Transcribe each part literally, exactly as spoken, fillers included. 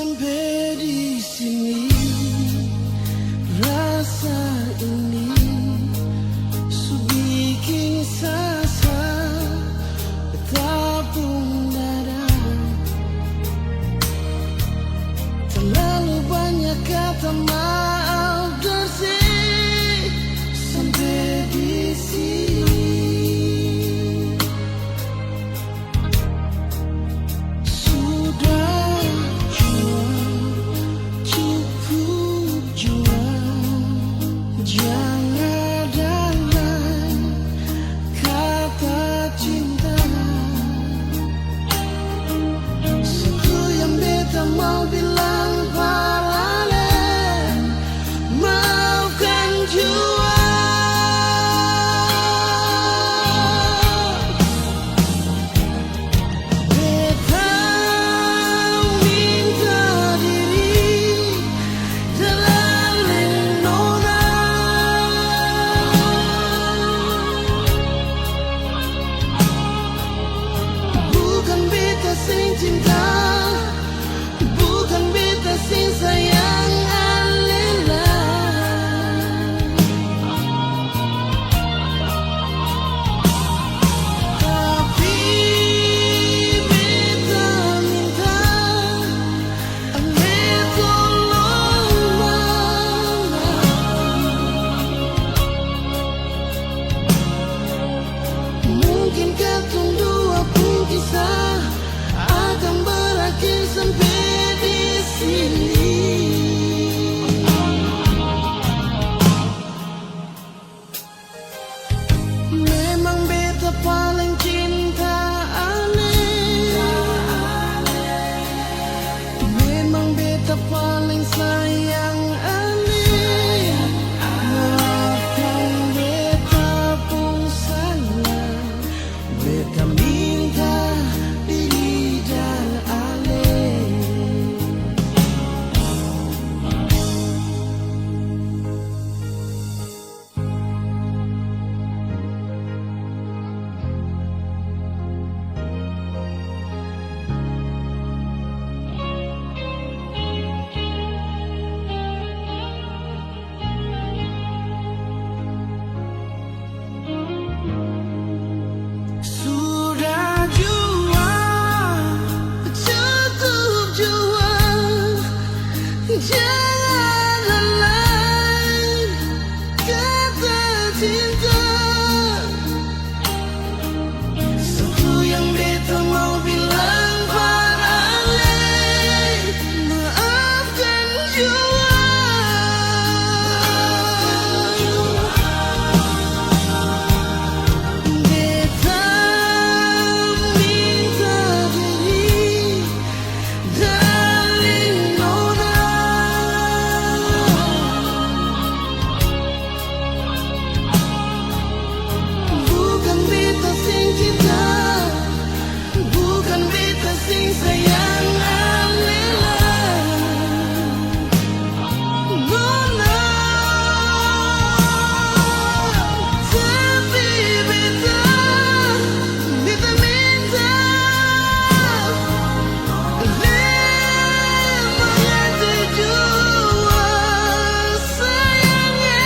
Sampe di sini, rasa ini su biking sasa tapung dada. Terlalu banyak kata maaf dari sampe di sini. Sudah jua, cukup jua, jang ada lai kata cinta. Satu yang beta mau bilang par ale, maafkan jua. Beta minta diri, darling nona. Bukan beta seng cinta, bukan beta seng sayang ale lai. Tapi beta minta ale tolong mama. Mungkin katong dua pung kisah akan berakhir sampe di sini. Memang beta paling cinta ale. Memang beta paling sayang ale. Maafkan beta pung salah. Beta minta diri dan ale. Sudah jua, cukup jua, jangan ada lai kata cinta. Satu yang beta mau bilang par ale, maafkan jua. Beta minta diri, darling nona. Bukan beta seng cinta, bukan beta seng sayang ale lai. Nona, tapi beta, beta minta, le mangarti jua sayang e.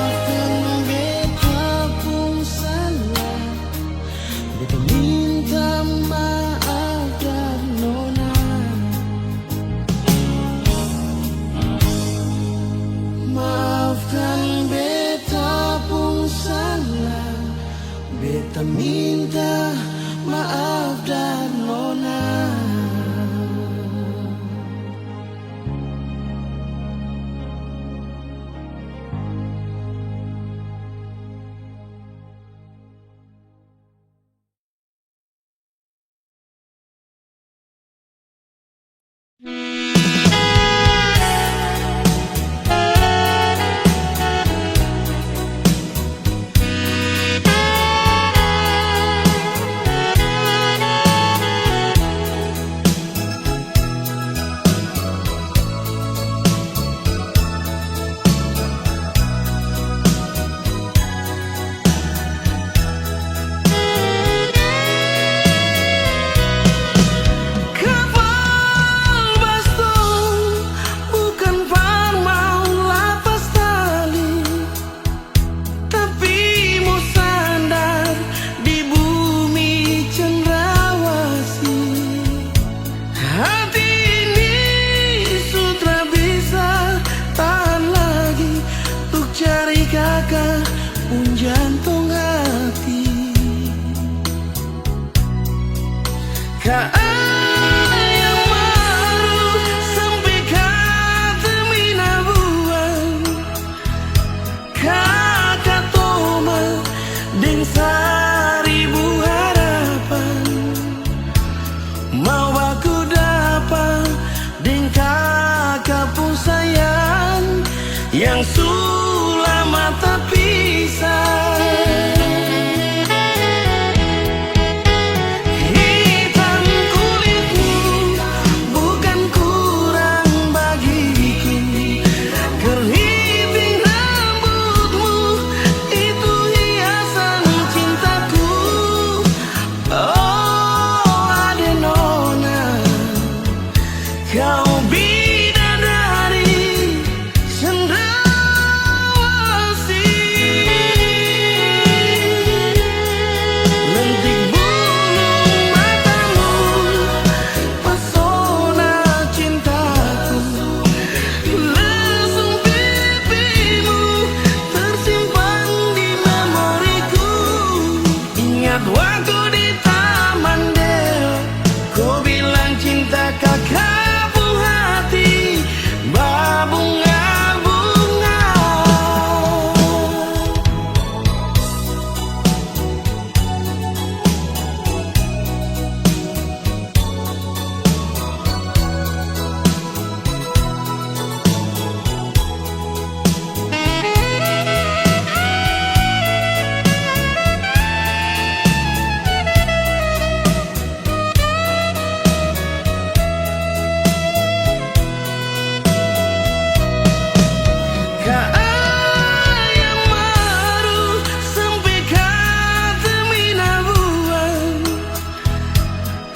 Maafkan beta pung salah. Beta minta maaf dari nona. Maafkan beta pung salah. Beta minta maaf dari nona. Ayam maru sampe ka tamina buang, kaka tomat deng saribu harapan. Mau baku dapa deng kaka pung sayang yang su lama tapisah. Hitam kulitmu bukan kurang bagiku, keriting rambutmu itu hiasan cintaku. Oh, ade nona, kau bidadari cendrawasih. Lentik bulu matamu, pesona cintaku. Lesung pipimu tersimpan di memoriku. Ingat waktu di Taman Deo, ko bilang cinta kaka pung hati babunga-bunga. Ka ayam maru sampe ka tamina buang,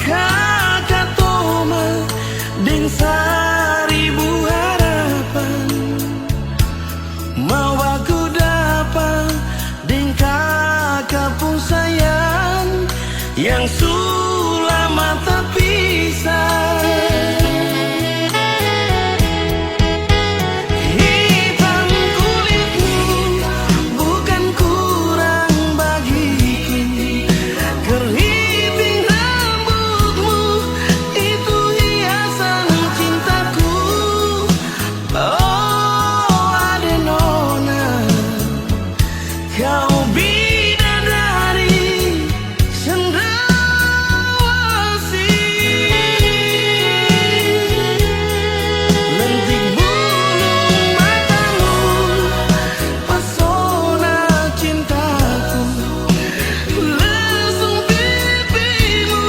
kaka tomat deng saribu harapan. Mau baku dapa deng kaka pung sayang yang su lama tapisah. Hitam kulitmu bukan kurang bagiku, keriting rambutmu itu hiasan cintaku. Oh, ade nona, kau bidadari cendrawasih. Lentik bulu matamu, pesona cintaku. Lesung pipimu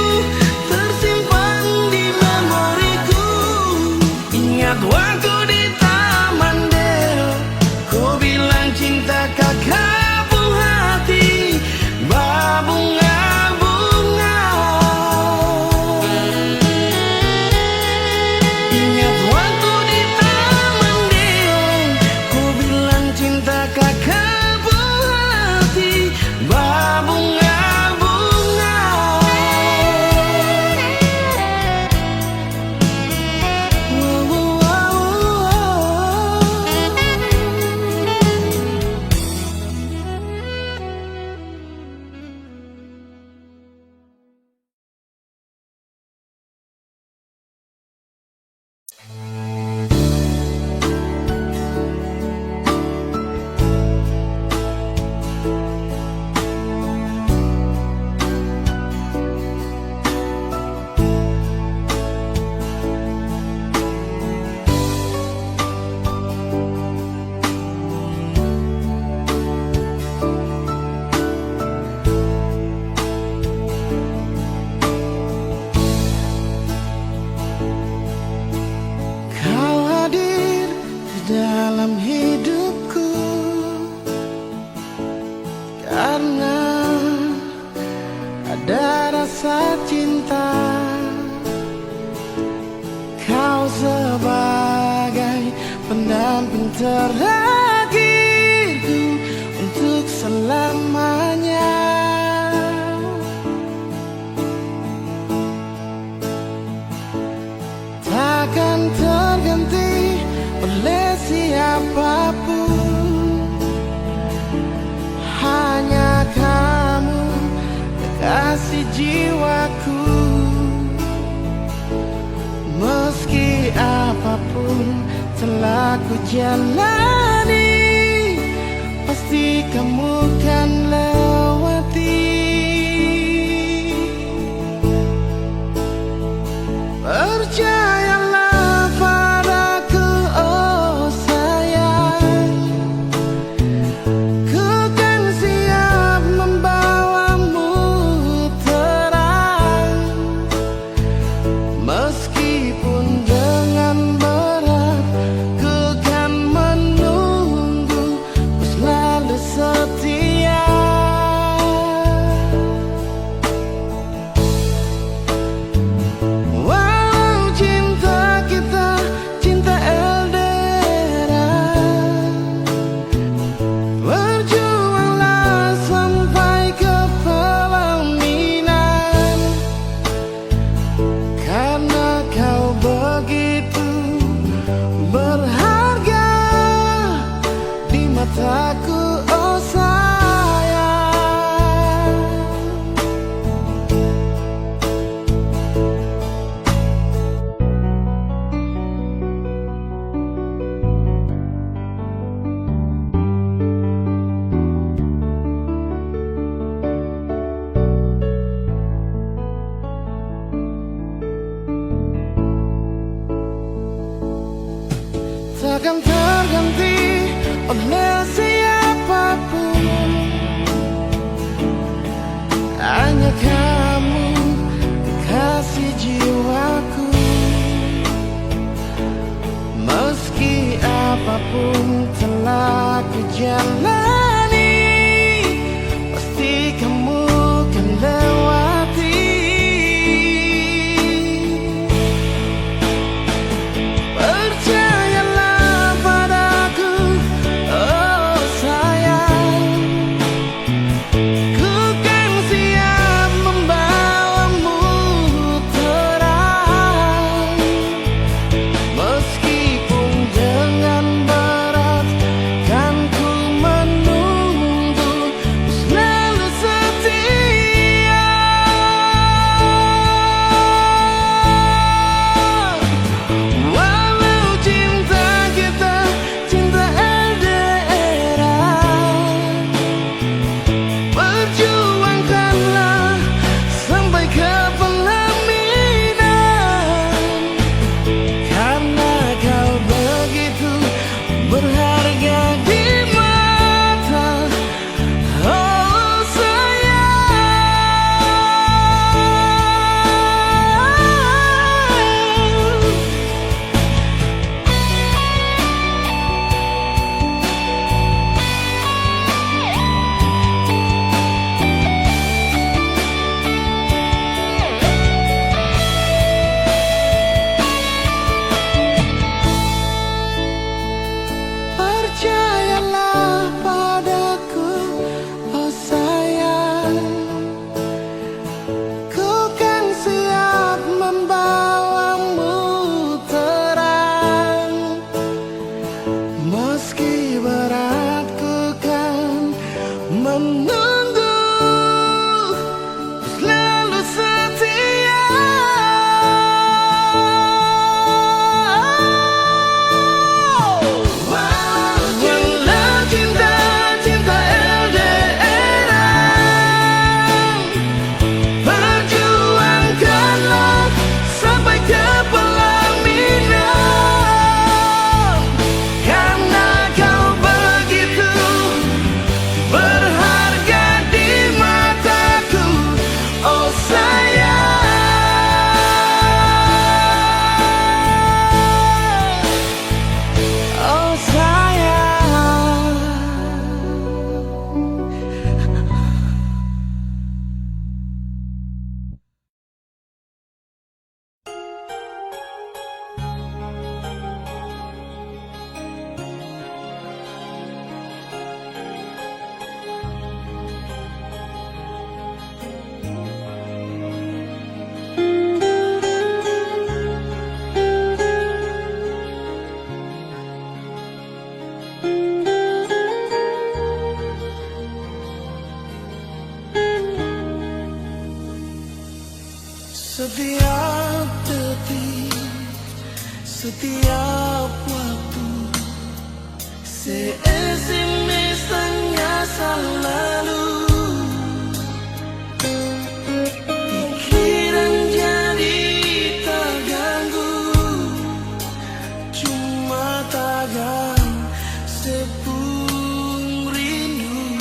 tersimpan di memoriku. Ingat waktu di Taman Deo, ko bilang cinta kaka pung hati babunga-bunga. Ingat waktu di Taman Deo, ko bilang cinta kaka pung hati babunga-bunga. Kau hadir di dalam hidupku karna ada rasa cinta. Kau sebagai pendamping terakhirku untuk selamanya. Takkan terganti oleh siapapun. Hanya kamu, kekasih jiwaku. Meski apapun telah ku jalani, pasti kamu kan lewati. Percayalah padaku, oh sayang, ku kan siap membawamu terang. Meskipun dengan berat, ku kan menunggu, ku selalu setia. Walau cinta kita cinta L D R, berjuanglah sampai ke pelaminan. Karena kau begitu berharga di mataku, oh sayang. Takkan terganti oleh siapapun, hanya kamu kekasih jiwaku. Meski apapun telah ku jalani, pasti kamu kan lewati. Percayalah padaku, oh sayang. Ku kan siap membawamu terang, meskipun dengan berat kan ku menunggu, ku selalu setia. Walau cinta kita cinta L D R, perjuangkanlah sampai ke pelaminan. Karena kau begitu berharga di mata, oh sayang. Percayalah padaku, oh sayang. Ku kan siap membawamu terang, meski berat ku kan menunggu, selalu setia. Walau cinta, cinta L D R, perjuangkanlah sampai ke pelaminan. Karena kau begitu berharga di mataku, oh sayang. Oh sayang. Setiap detik Setiap waktu se S M S tanya salalu, pikiran jadi taganggu, cuma tagang se pung rindu.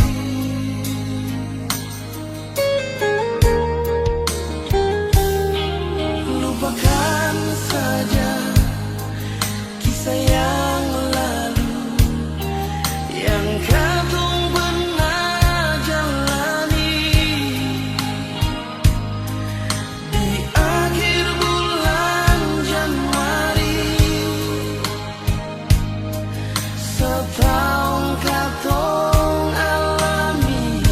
Lupakan saja kisah yang lalu, yang katong pernah jalani. Di akhir bulan Januari, sataong katong alami.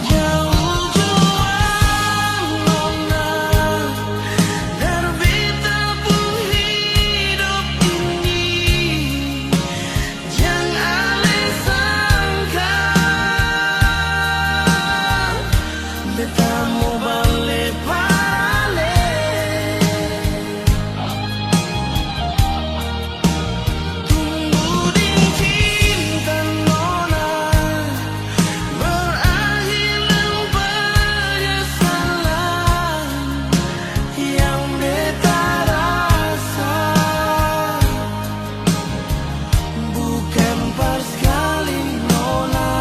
Jauh jua nona dari beta pung hidop ini. Jang ale sangka beta mo bale pale. Tumbuh deng cinta nona berakhir deng penyesalan yang beta rasa. Bukan paskali nona.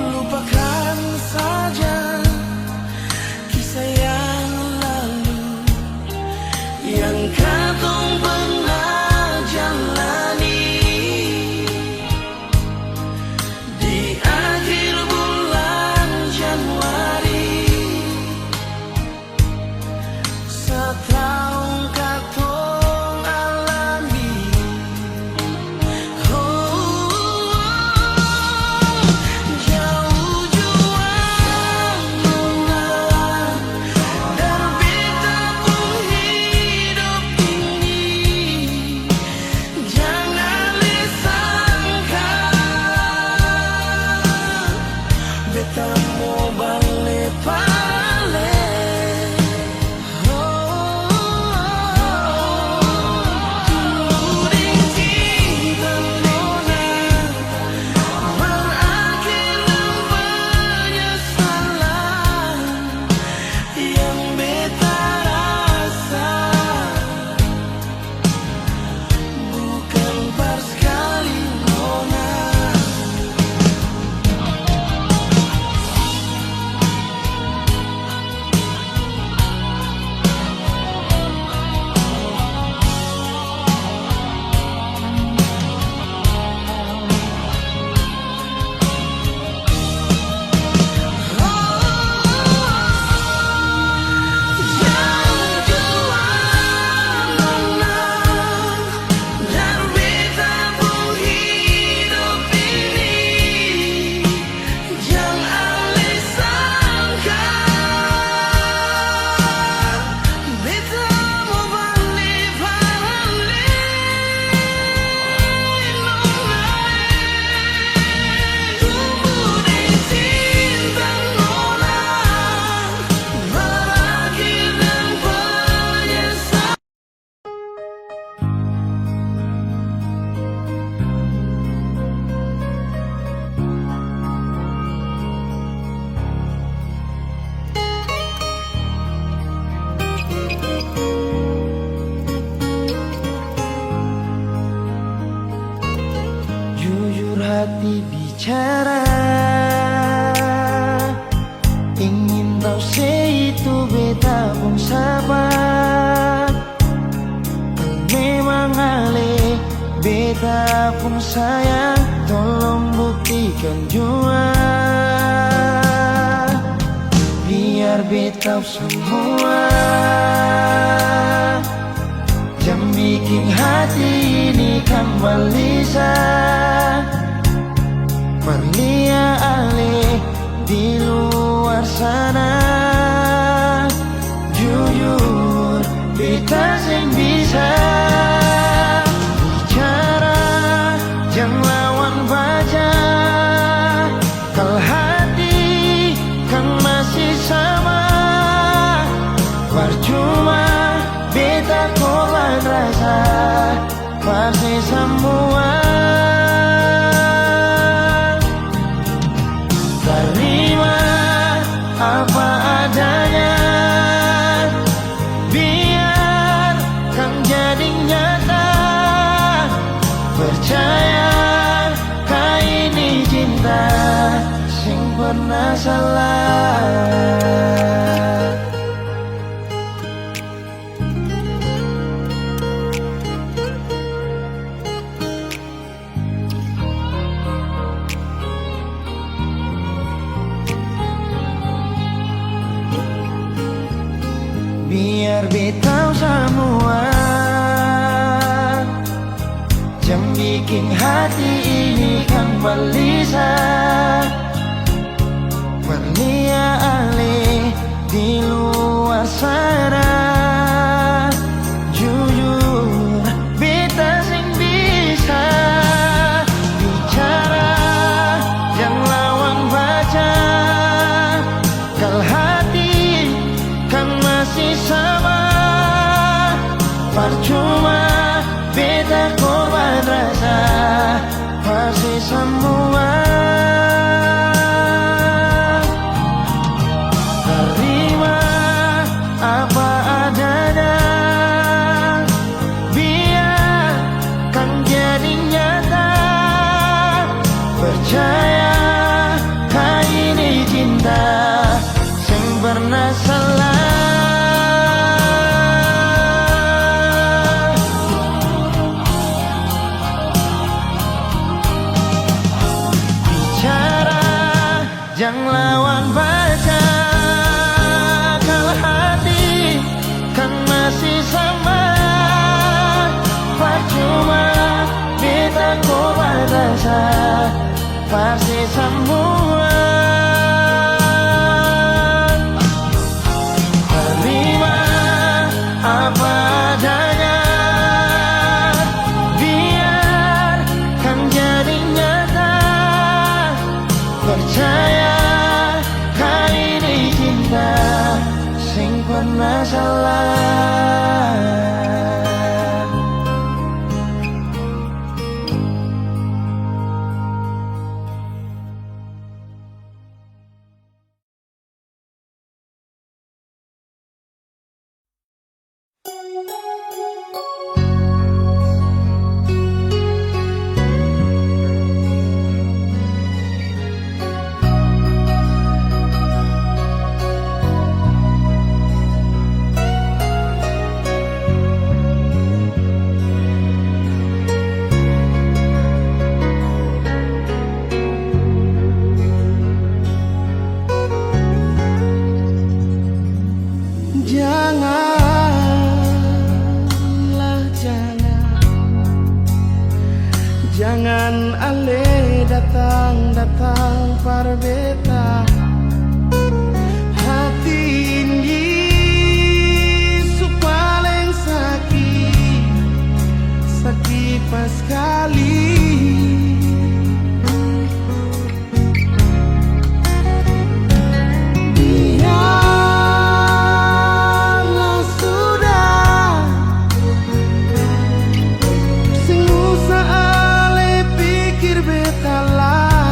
Lupakan saja kisah yang lalu yang katong pernah jalani. Di akhir bulan Januari, sataong katong alami. Oh, jauh jua nona dari beta pung hidop ini. Jang ale sangka beta mo bale pale. Oh, tumbuh deng cinta nona berakhir deng penyesalan yang beta rasa. Bukan paskali nona. Jujur hati bicara, ingin tau se itu beta pung sabar. Memang ale beta pung sayang, tolong buktikan jua. Biar beta samua jang biking hati ini kang balisa. Parlia ale di luar sana. Jujur, beta seng bisa bicara jang lawan baca. Kal hati kang masih sama, parcuma beta korban rasa, pasti samua. Tarima apa adanya. Biar kang jadi nyata. Percaya ka ini cinta seng pernah salah. Biar beta samua jang biking hati ini kang balisa. Parlia ale di luar sana. Jujur, beta seng bisa bicara jang lawan baca. Kal hati kang masih sama, parcuma beta korban rasa. Pasti samua tarima apa adanya. Biar kang jadi nyata. Percaya ka ini cinta seng pernah salah. Bicara jang lawan baca. Kal hati kang masih sama, parcuma beta korban rasa. Pasti samua tarima apa adanya. Biar kang jadi nyata. Percaya ka ini cinta seng pernah salah. Janganlah, jangan, jangan ale datang-datang par beta. Hati ini su paleng saki, saki paskali. Biarlah sudah, seng usah ale pikir beta lah.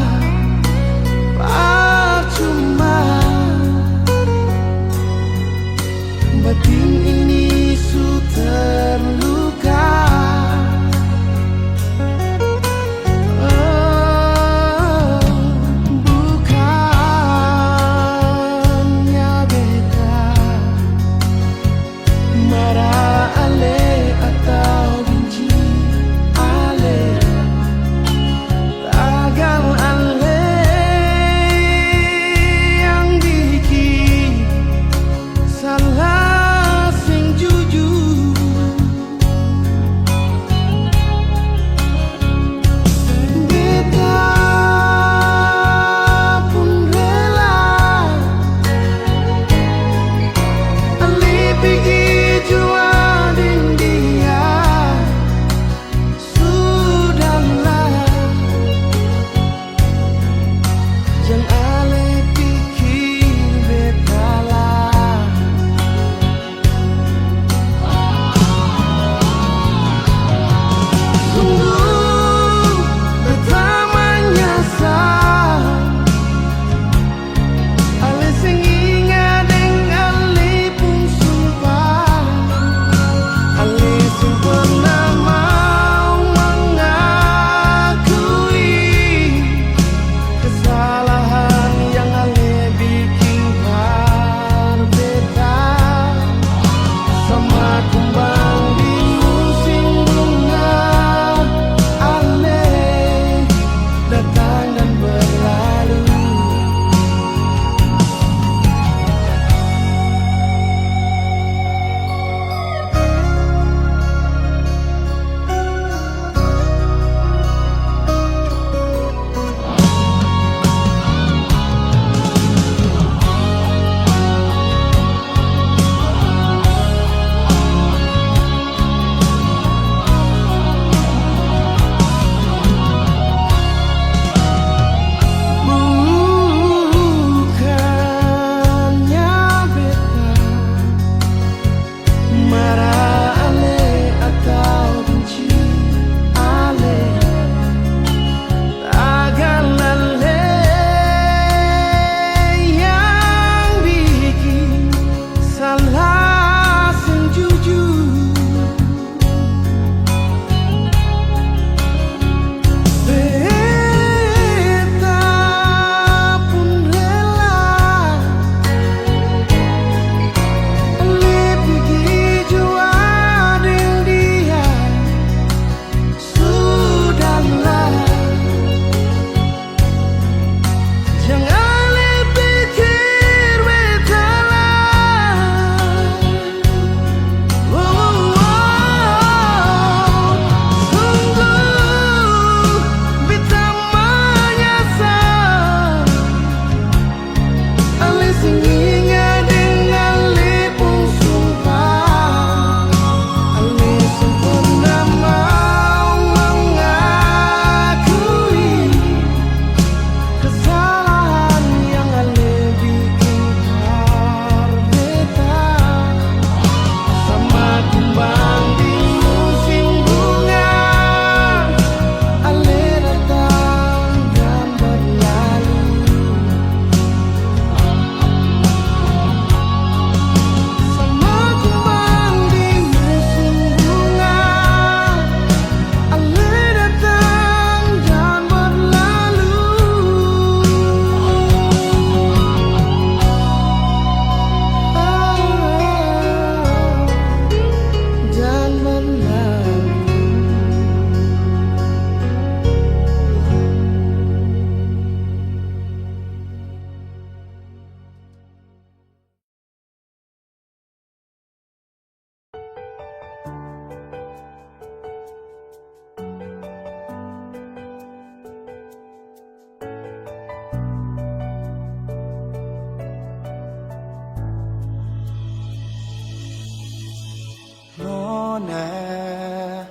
Nah,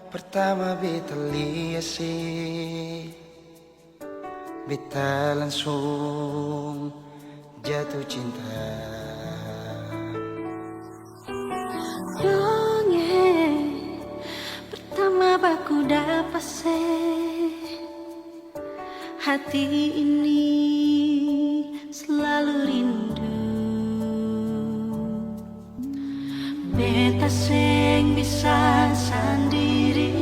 pertama beta lia se, beta langsung jatuh cinta. Dong e, pertama baku dapa se, hati ini selalu rindu. Beta seng bisa sandiri,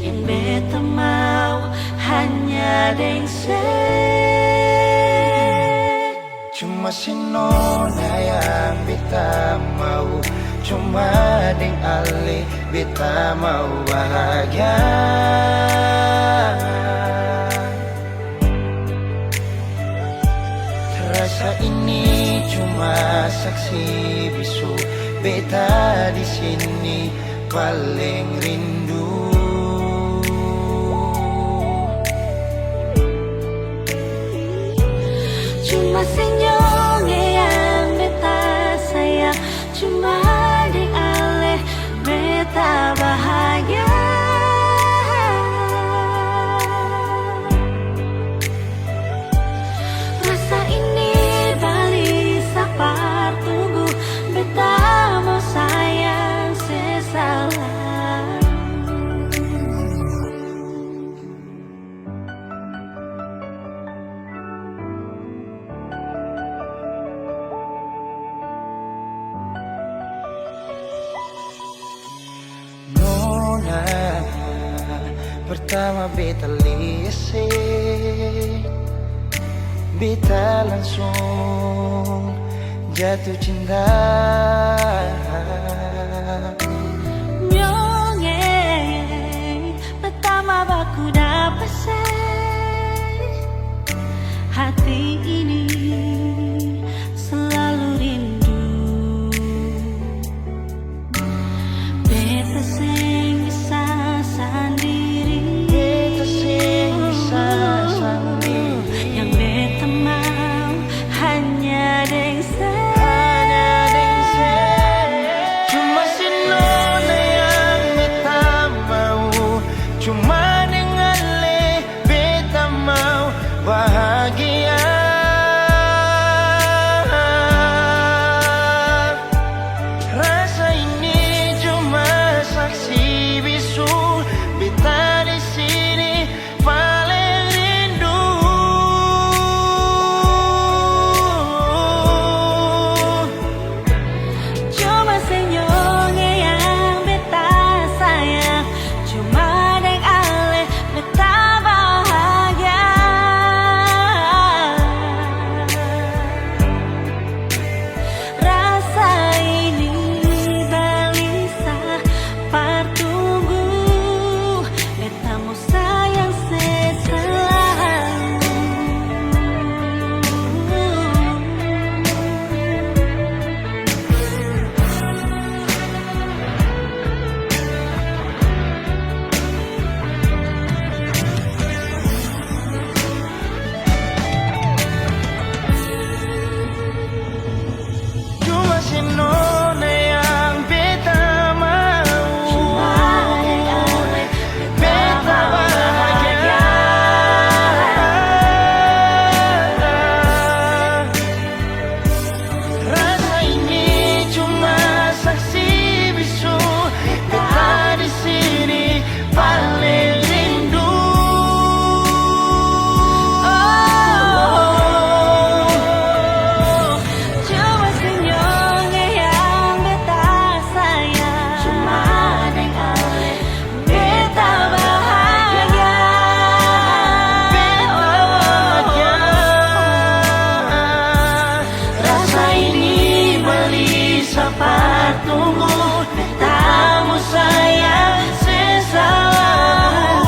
yang beta mau hanya deng se. Cuma si nona yang beta mau, cuma deng ale beta mau bahagia. Rasa ini cuma saksi bisu, beta di sini paling rindu. Cuma senyum yang beta sayang, cuma deng ale beta bahagia. Rasa ini balisa par tunggu, beta mo sayang se salah. Nona, pertama beta lia se, beta langsung jatuh cinta. Nyong e, pertama baku dapa se, hati ini selalu rindu. Beta seng bisa sandiri. Beta seng bisa sandiri. Yang beta mau hanya deng se. Hanya deng se. Cuma si nona yang beta mau. Cuma deng ale beta mau bahagia. Rasa ini cuma saksi bisu, beta di sini paling rindu. Cuma senyum yang beta sayang, cuma deng ale beta bahagia. Rasa ini balisa par tunggu, beta mo sayang se slalu. Cuma si nona yang beta mau. Cuma deng ale beta bahagia. Rasa ini cuma saksi bisu, beta di sini paling rindu. Oh, cuma senyum yang beta sayang. Cuma deng ale beta bahagia. Beta bahagia. Rasa ini balisa par tunggu, beta mo sayang se slalu.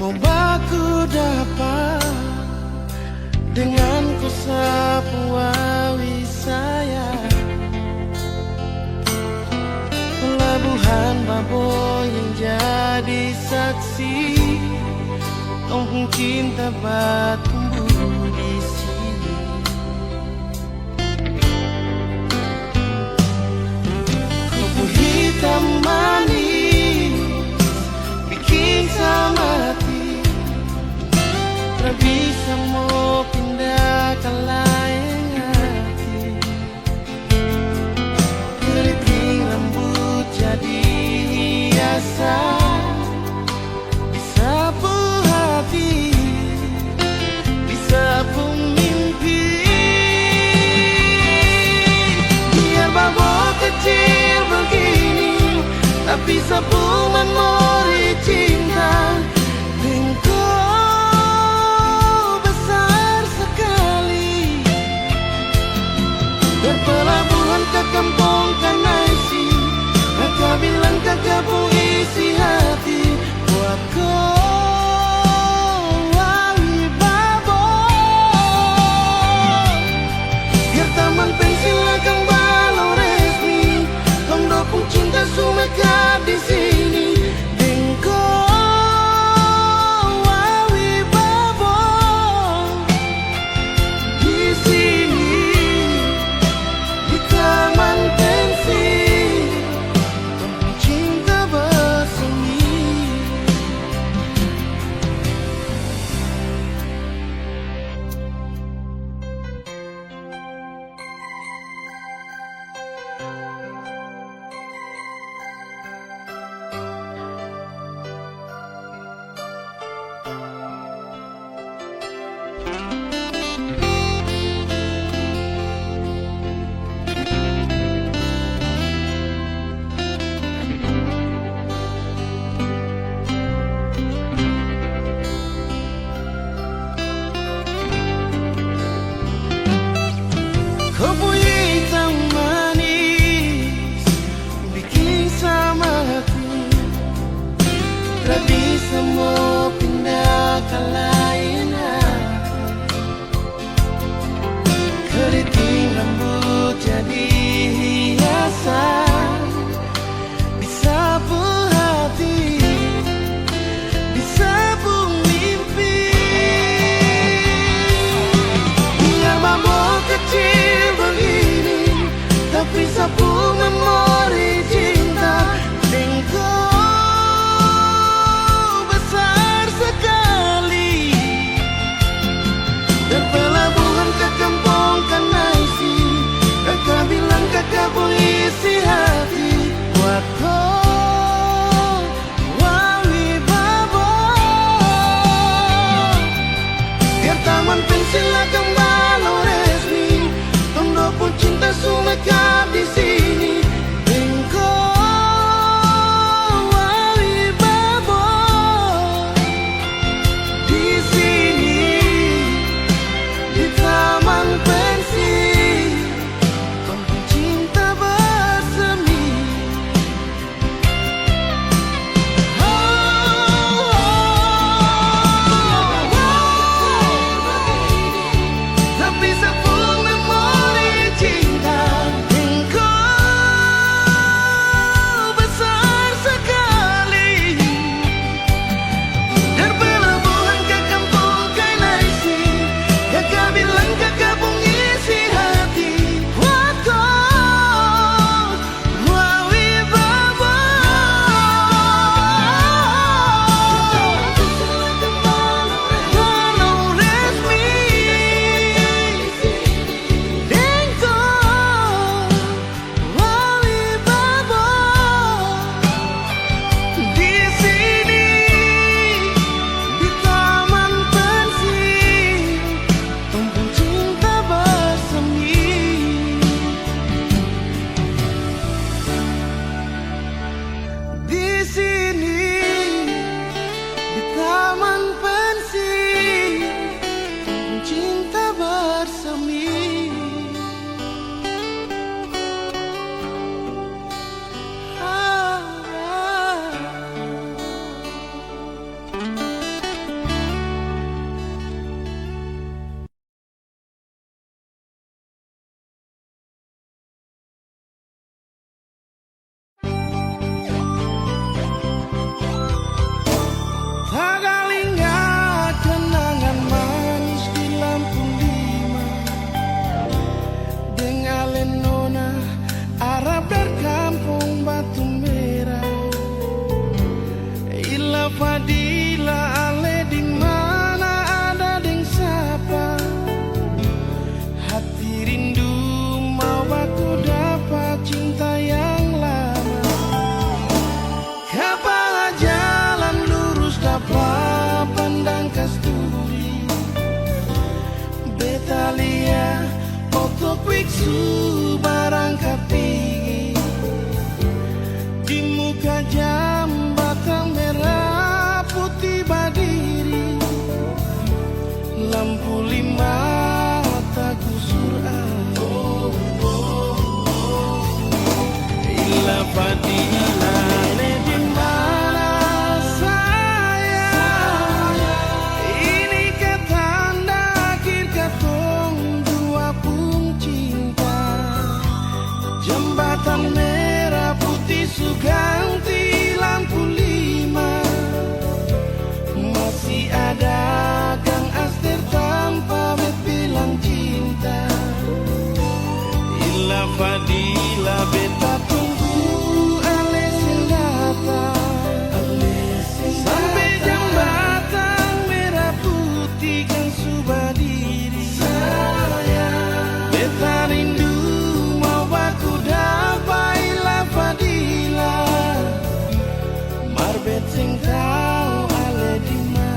Baku dapa dengan ko sapu awi sayang. Pelabuhan Babo yang jadi saksi, tong pung cinta batumbuh di sini. Kopi hitam manis biking sama hati, tra bisa mo pinda ka laeng hati. Keriting rambut jadi hiasan, di sapu hati, di sapu mimpi. Biar Babo kecil begini, tapi sapu memori cinta deng ko besar sekali. Dari pelabuhan ka kampong Kanaisi, kaka bilang kaka pung isi hati buat ko, Awi Babo. Biar taman pensil akang balong resmi, tong dua pung cinta su mekar di sini. Deng ko, Awi Babo, di sini, di taman pensil, tong pung cinta basemi. Kopi hitam manis biking sama hati, tra bisa mo pinda ka lain hati. Keriting rambut jadi hiasan di sapu hati, di sapu mimpi. Biar Babo kecil begini, tapi sapu memori cinta deng ko besar sekali. Fadila, ale di mana, ada deng sapa? Hati rindu mau baku dapa cinta yang lama. Kapa jalan lurus dapa pandang kasturi? Beta lia oto kwik su barangkat pigi. Di muka jambatang mera puti badiri. Lampu lima takusur ai. Ila Fadila, ale di mana sayang? Ini ka tanda akhir katong dua pung cinta. Jambatan mera puti su ganti lampu lima. Masi ada gang aster tampa bet bilang cinta. Ila Fadila, beta tunggu ale seng datang. Sampe jambatang mera puti kan su badiri. Beta rindu mau baku dapa Ila Fadila. Mar bet seng tau ale di mana.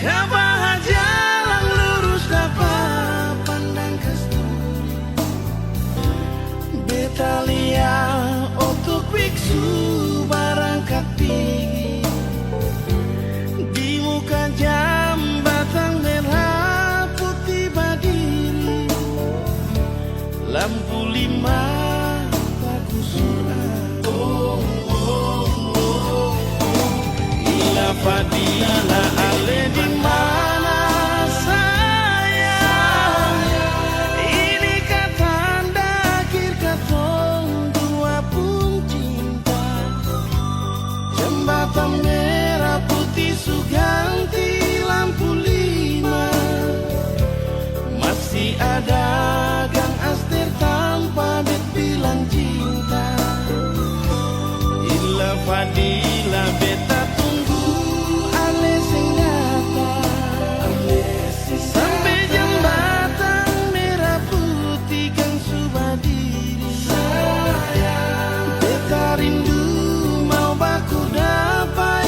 Kapa jalan lurus dapa pandang kasturi. Beta lia oto kwik su barangkat pigi. Di muka jambatang mera puti badiri. Lampu lima takusur ai. Ila Fadila, ale di mana sayang? Ini ka tanda akhir katong dua pung cinta. Jambatan mera puti su ganti lampu lima. Masi ada gang aster tampa bet bilang cinta. Ila Fadila, beta tunggu ale seng datang. Sampe jambatang mera puti kan su badiri. Beta rindu mau baku dapa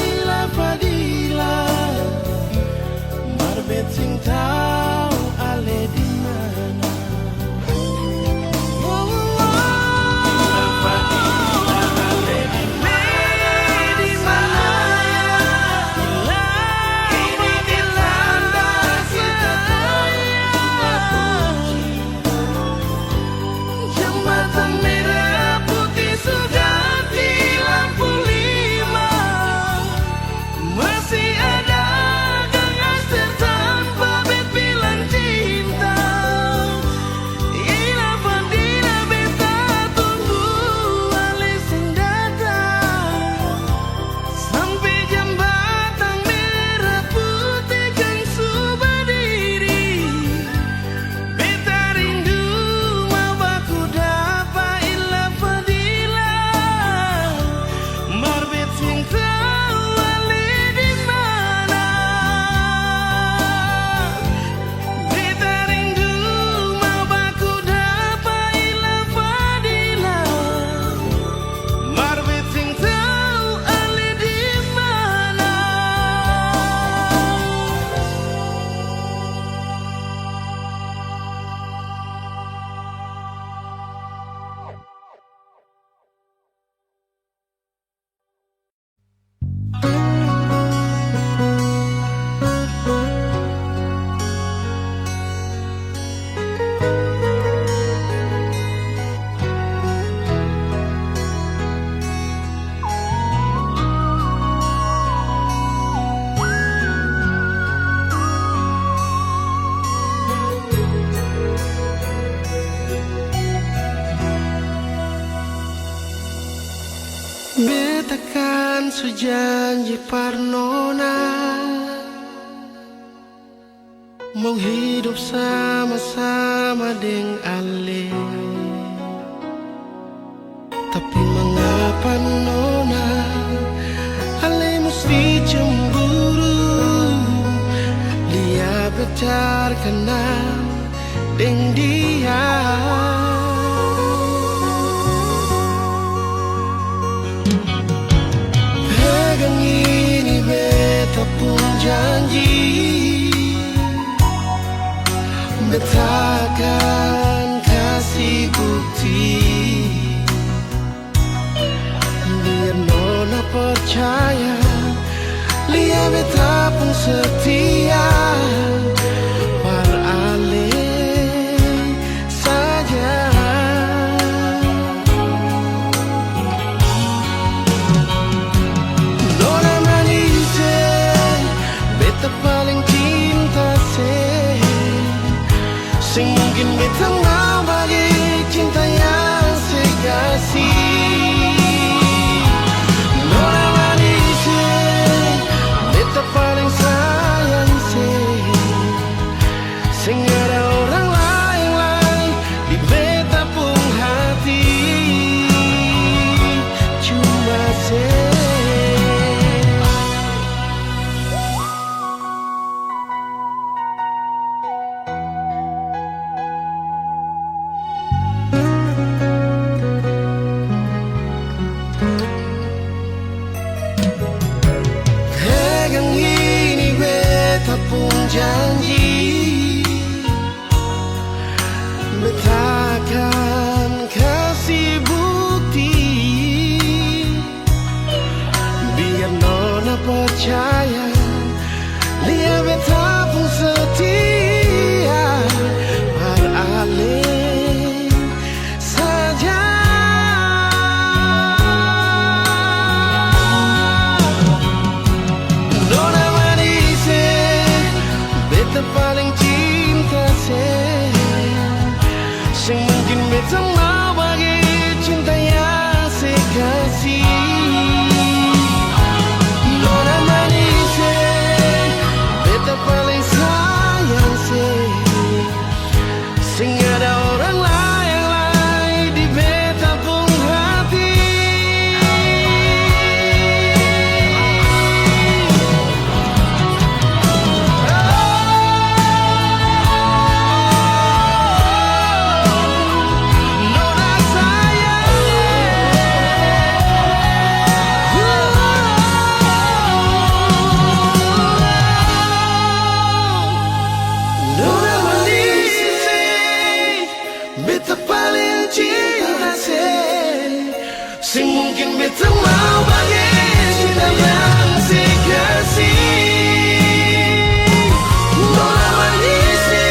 Su janji par nona, mau hidop sama-sama deng ale. Tapi mangapa nona, ale musti cemburu, lia beta kanal deng dia. Pegang ini beta pung janji, beta akan kasi bukti. Biar nona percaya, lia beta pung setia par ale saja. Nona manis e, beta paling cinta se. Seng mungkin beta mau bage cinta yang se kasi. Nona manis e, beta paling sayang se. Seng ada orang laeng lai di beta pung hati, cuma se. Pegang ini beta pung janji, beta akan kasi bukti. Biar nona percaya, lia beta pung setia par ale saja. Nona manis e, beta paling cinta se. Seng mungkin beta mau bage cinta yang se kasi. Nona manis e, beta paling sayang se. Seng ada orang laeng lai di beta pung hati. Beta paling cinta se, seng mungkin beta mau bage cinta yang se kasi. Nona manis se,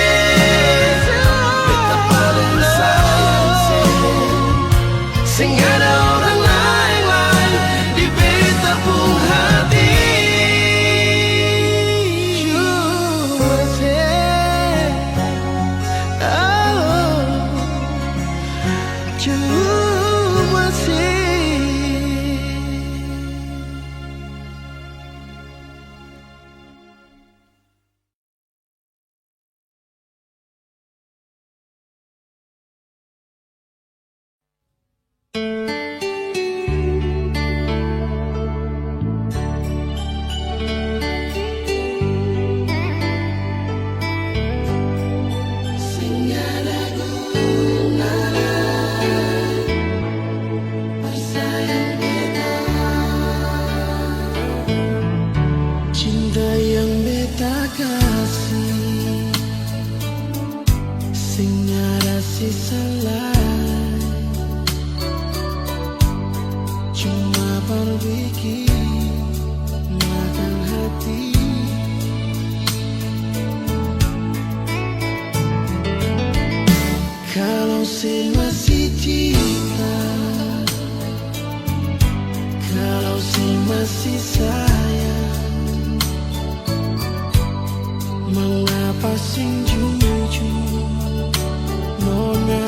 beta paling sayang se. Seng ada orang laeng lai di beta pung hati. Cuma se, oh, cuma se. Cinta yang beta kasi, seng ada sisa lai. Cuma par biking makang hati. Kalau se masih cinta, kalau se masih sayang, mangapa seng jujur, nona?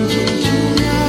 Jujurnya,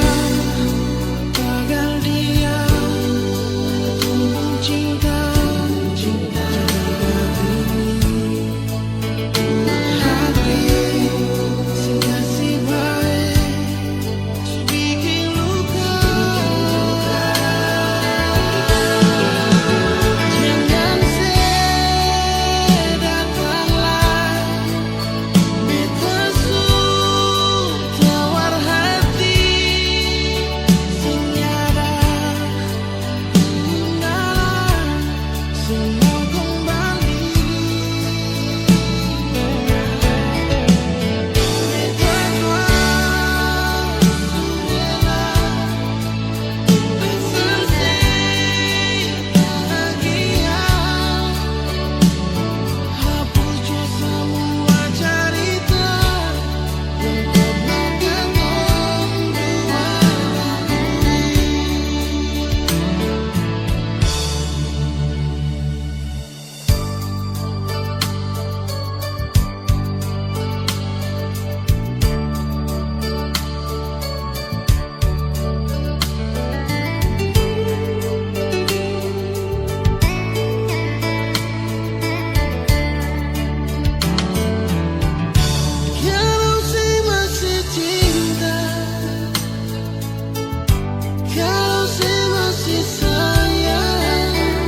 Kalau se masih sayang,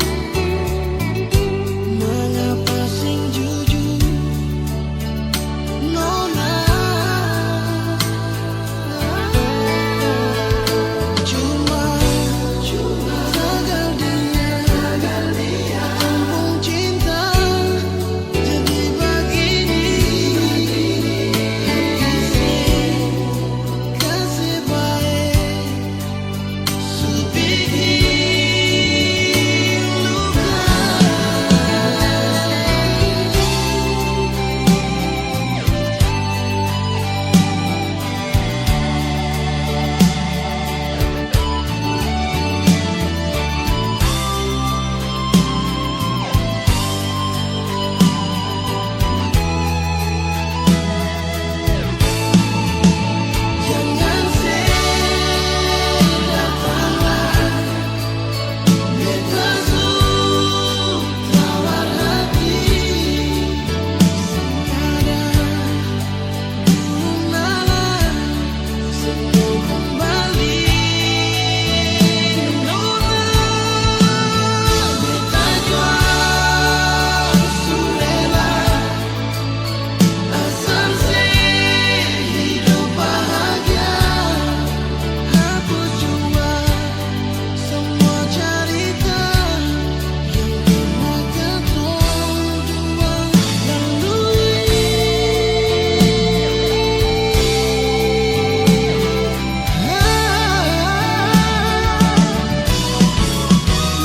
mangapa seng jujur, nona? Cuma, cuma gagal dia, kampung cinta jadi bagini. Hati seng kasih bae. Asal se hidup bahagia, hapus jua samua carita yang pernah katong dua lalui.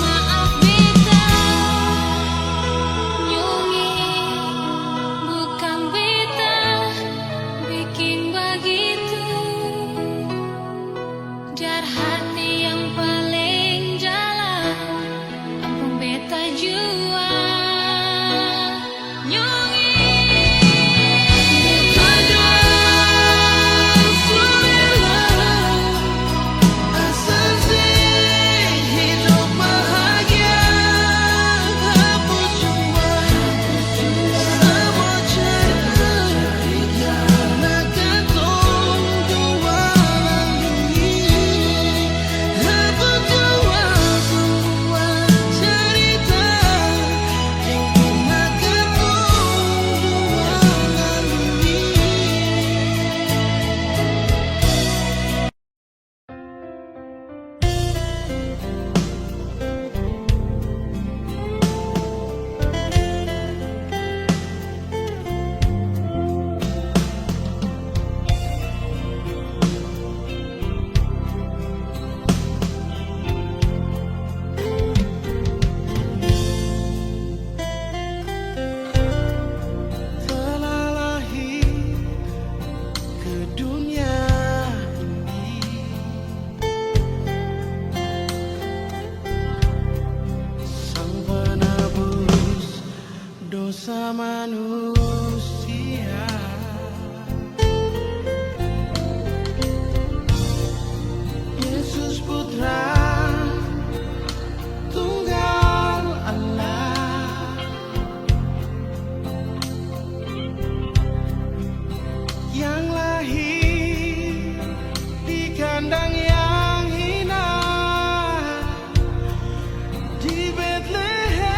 Maaf beta, Nyong e, bukang beta biking bagitu. Biar hati yang paling dalam, ampung beta jua. Nyong e, beta jua su rela. Asal se hidup bahagia, hapus jua samua carita yang pernah katong dua lalui. Hapus jua samua carita yang pernah katong dua lalui. Telah lahir ke dunia ini, Sang Penebus dosa manusia, Yesus Putra Tunggal Allah, yang lahir di kandang yang hina di Betlehem.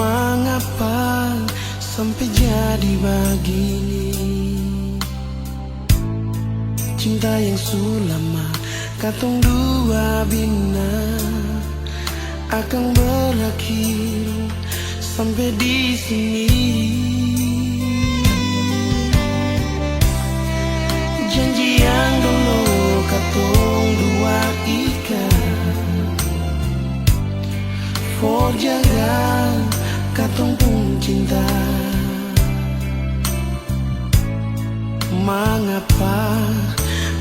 Mangapa sampe jadi bagini? Cinta yang su lama katong dua bina akang berakhir sampe di sini. Janji yang dolo katong dua ikat for jaga katong pung cinta. Mangapa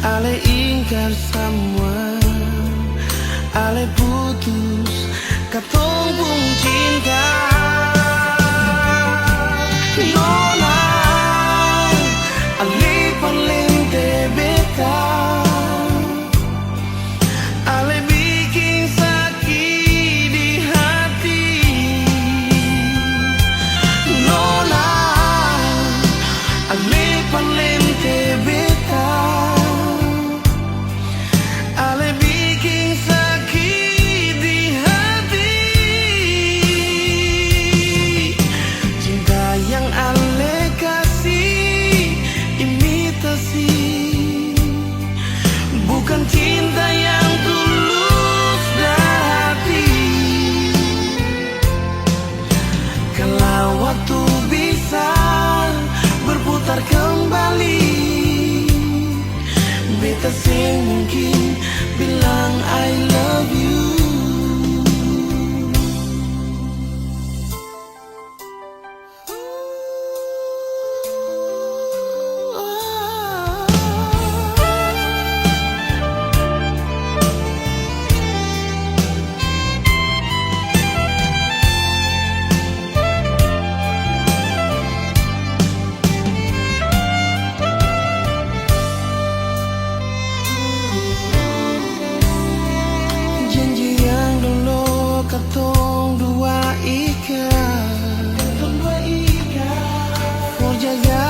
ale ingkar samua, ale putus katong pung cinta? Nona, ale parlente beta. Ale biking saki di hati. Nona, ale parlente beta. Ale biking saki di hati. Cinta yang ale kasi imitasi. Bukan cinta yang tulus dari hati. Kalau waktu bisa berputar kembali, beta seng mungkin bilang I love you. Janji yang dolo katong dua ikat, katong dua ikat, for jaga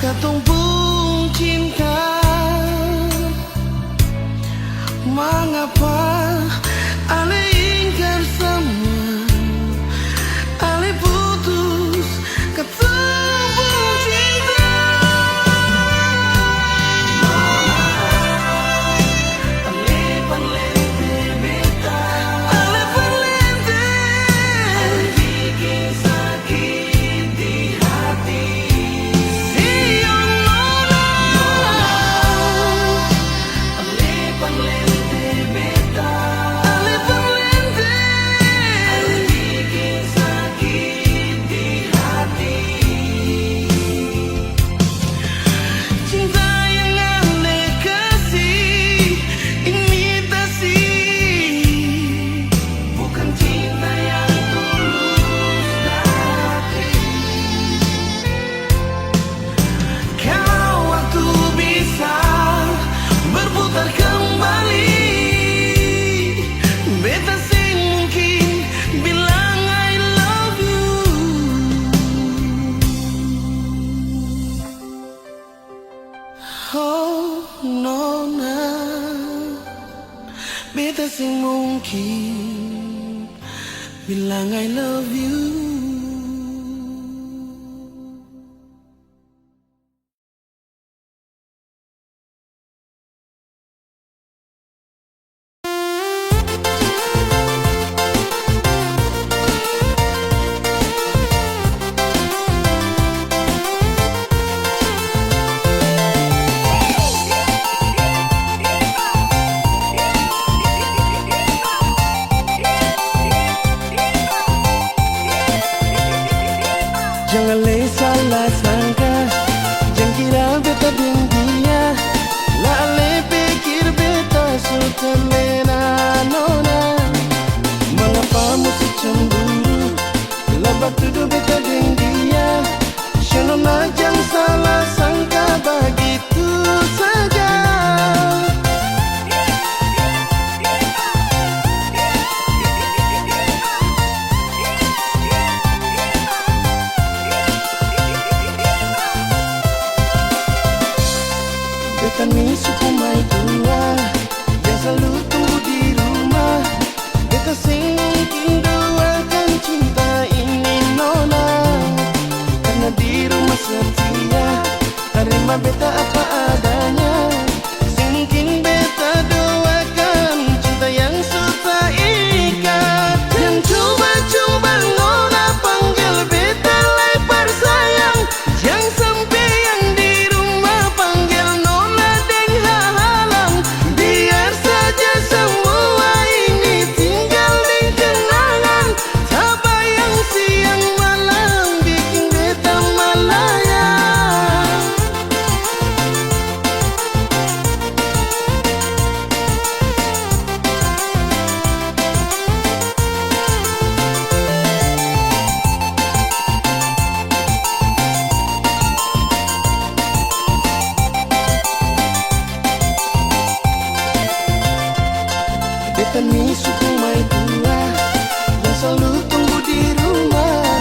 katong pung cinta. Mangapa ale ingkar samua, ale putus katong pung cinta? Ale parlente beta. Ale parlente. Ale biking saki di hati. Sio nona. Ale parlente beta. Ale parlente. Ale biking saki di hati. Cinta yang ale kasi imitasi, bukan cinta yang tulus dari hati. Kalau waktu bisa berputar kembali, beta seng mungkin bilang I love you. Oh, nona, beta seng mungkin bilang I love you. Terima beta apa adanya. Seng mungkin beta duakan cinta yang su taikat. Jang coba-coba nona panggel beta lai parsayang. Jang sampe yang di rumah panggel nona deng hahalang. Biar saja samua ini tinggal deng kenangan. Tabayang siang malam biking beta malayang. Beta ni suku maitua yang slalu tunggu di rumah.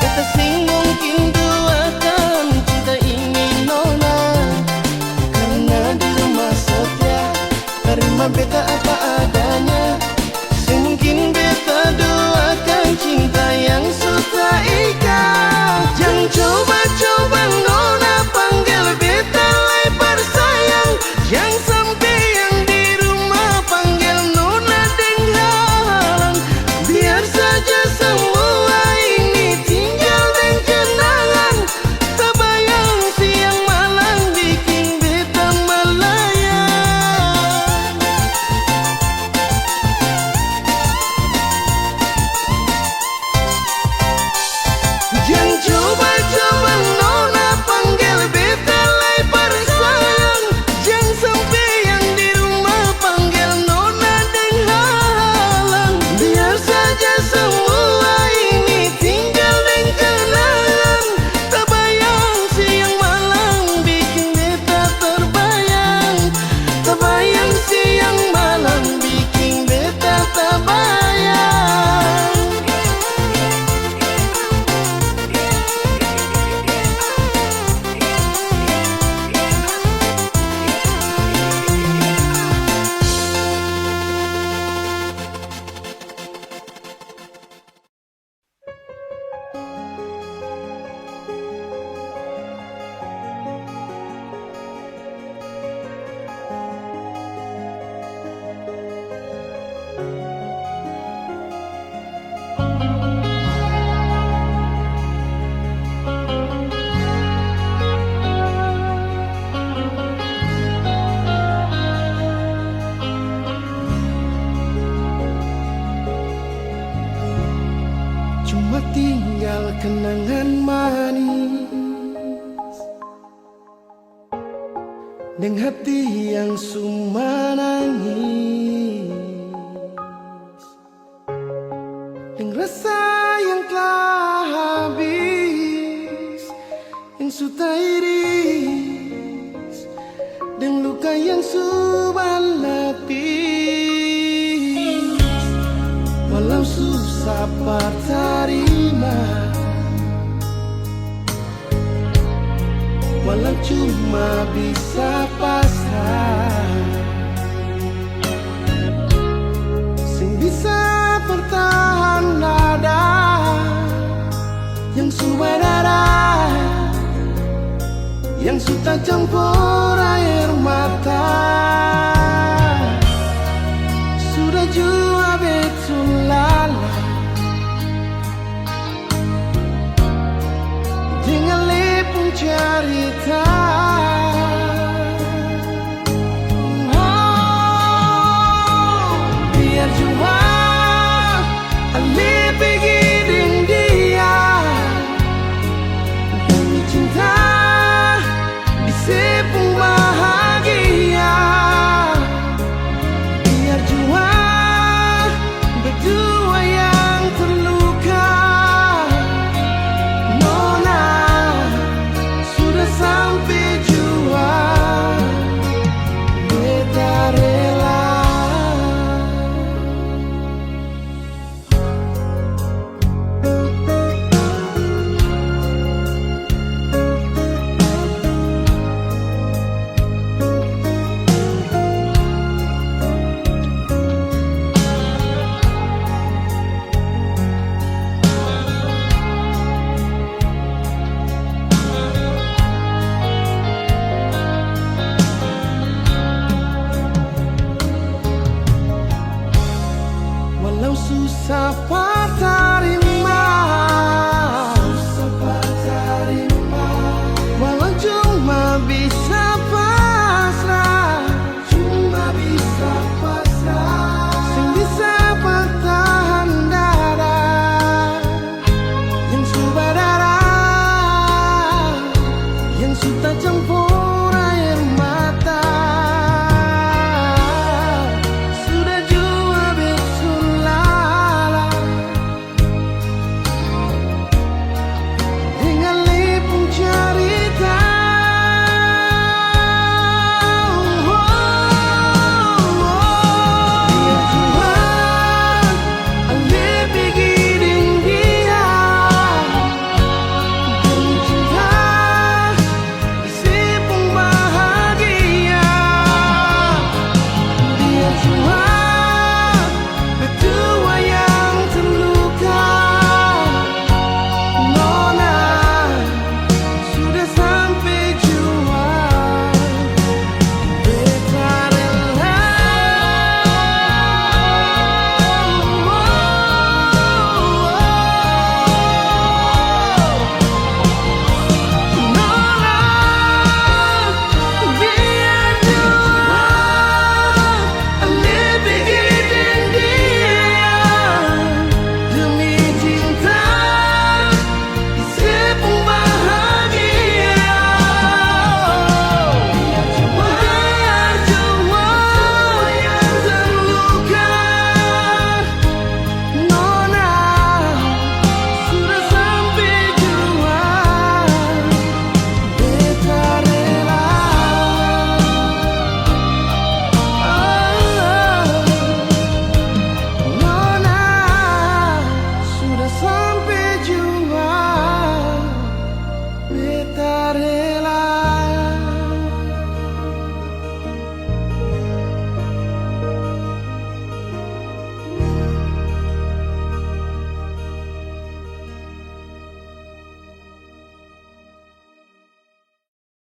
Beta seng mungkin duakan cinta ini nona, karna di rumah setia. Tarima beta apa adanya. Seng mungkin beta duakan cinta yang su taikat. Jang coba-coba nona panggel beta lai parsayang. Jang sampe yang di rumah panggel nona deng hahalang. Biar saja samua ini tinggal deng kenangan. Tabayang siang malam biking beta malayang. Jang coba-coba nona panggel beta lai parsayang. Jang sampe yang di rumah panggel nona deng hahalang. Biar saja samua ini tinggal deng kenangan. Tabayang siang malam biking beta terbayang. Tabayang siang malam biking beta tabayang. Cuma tinggal kenangan manis deng hati yang su manangis, deng rasa yang telah habis, yang su tairis, deng luka yang su balapis. Walau susah par tarima, walau cuma bisa pasrah, seng bisa par tahan dada yang su badarah, yang su tacampur aer mata. Sudah jua beta lalai deng ale pung carita. Oh, biar jua ale pigi deng dia, demi cinta di se pung bahagia. tajam.